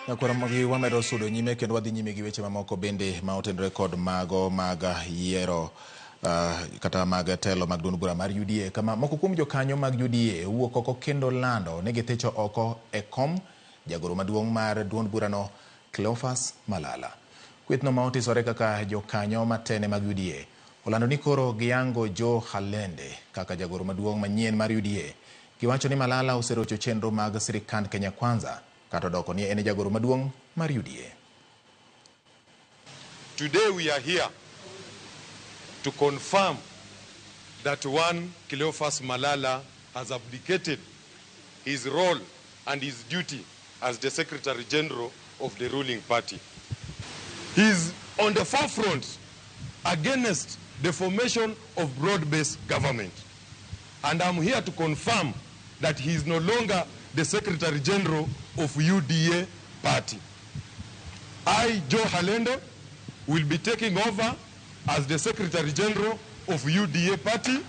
Nyakwara magi wamedo sudo nyime kendo wadhi nyime gi weche mamoko bende ma otenore kod mago mag yiero kata mag telo mag duond bura mar UDA, kama moko kuom jokanyo mag UDA wuok oko kendo lando ni githicho oko e kom jagoro maduong' mar duond burano, Cleophas Malala. Kwethno ma otisore kaka jokanyo matene mag UDA olando ni koro giyango Joe Khalende kaka jagoro maduong' manyien mar UDA. Giwacho ni Malala oserocho chenro mag sirikand Kenya Kwanza kata odoko ni en e jagoro maduong' mar UDA. Today we are here to confirm that one Cleophas Malala has abdicated his role and his duty as the Secretary General of the ruling party. He is on the forefront against the formation of broad-based government. And I'm here to confirm that he is no longer the Secretary General of UDA party. I, Joe Halendo, will be taking over as the Secretary General of UDA party.